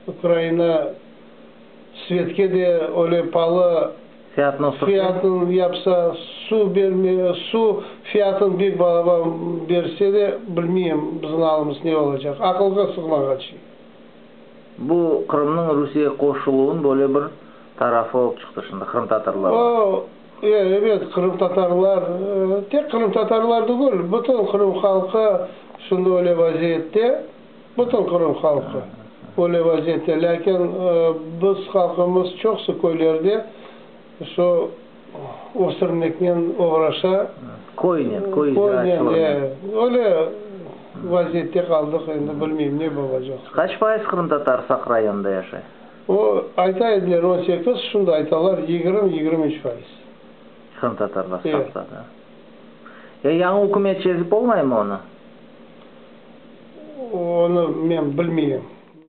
Ukraina svetke de öyle palı fiyatını yapsa, suv berme, suv fiyatını bek balaban berse de, bilmeyim, bizim alımız ne olacaq. Aqılğa sığmağan şey. Bu Qırımnıñ Rusiye qoşuluvınıñ böyle bir tarafı olıp çıqtı şimdi, qırımtatarlarğa. O, ebet, qırımtatarlar, tek qırımtatarlar tügül, bütün Qırım halqı şimdi öyle vaziyette, bütün Qırım halqı öyle vaziyette. Lâkin biz halqımız çoqusı köylerde şu ösürmeknen oğraşa. Köynen, köy ziraatçılığınen. Öyle vaziyette qaldıq, endi bilmeyim ne bolacaq. Qaç fayız qırımtatar Saq rayonında yaşay? O, ayta ediler 18, şimdi aytalar 20, 23%. Qırımtatarlar Saqta, da. Ya yañı ükümet çezip olmaymı onı? Onı men bilmeyim.